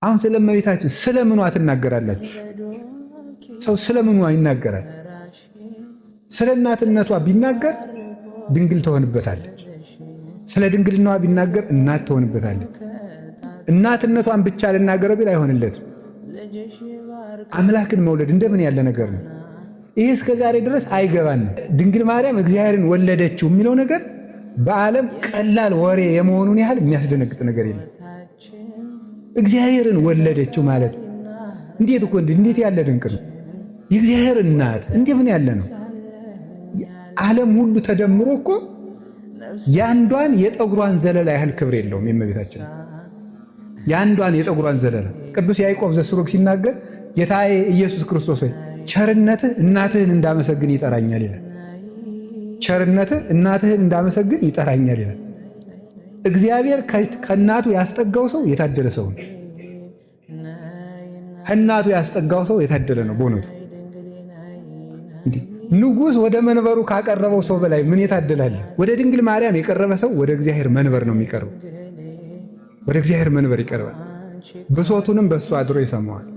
አሁን ስለ እመቤታችን ስለ ምኗ ትናገራላችሁ? ሰው ስለ ምኗ ይናገራል? ስለ እናትነቷ ቢናገር ድንግል ትሆንበታለች። ስለ ድንግልናዋ ቢናገር እናት ትሆንበታለች። እናትነቷን ብቻ ልናገረው ቢል አይሆንለትም። አምላክን መውለድ እንደምን ያለ ነገር ነው! ይሄ እስከ ዛሬ ድረስ አይገባንም። ድንግል ማርያም እግዚአብሔርን ወለደችው የሚለው ነገር በዓለም ቀላል ወሬ የመሆኑን ያህል የሚያስደነግጥ ነገር የለም። እግዚአብሔርን ወለደችው ማለት እንዴት እኮ እንዴት ያለ ድንቅ ነው! የእግዚአብሔር እናት እንደምን ያለ ነው! ዓለም ሁሉ ተደምሮ እኮ የአንዷን የጠጉሯን ዘለላ ያህል ክብር የለውም የእመቤታችን፣ የአንዷን የጠጉሯን ዘለላ። ቅዱስ ያዕቆብ ዘስሩግ ሲናገር ጌታዬ ኢየሱስ ክርስቶስ ሆይ፣ ቸርነትህ እናትህን እንዳመሰግን ይጠራኛል ይላል። ቸርነትህ እናትህን እንዳመሰግን ይጠራኛል ይላል። እግዚአብሔር ከእናቱ ያስጠጋው ሰው የታደለ ሰው ነው። ከእናቱ ያስጠጋው ሰው የታደለ ነው። በእውነቱ ንጉሥ ወደ መንበሩ ካቀረበው ሰው በላይ ምን የታደላለ? ወደ ድንግል ማርያም የቀረበ ሰው ወደ እግዚአብሔር መንበር ነው የሚቀርበው። ወደ እግዚአብሔር መንበር ይቀርባል። ብሶቱንም በእሱ አድሮ ይሰማዋል።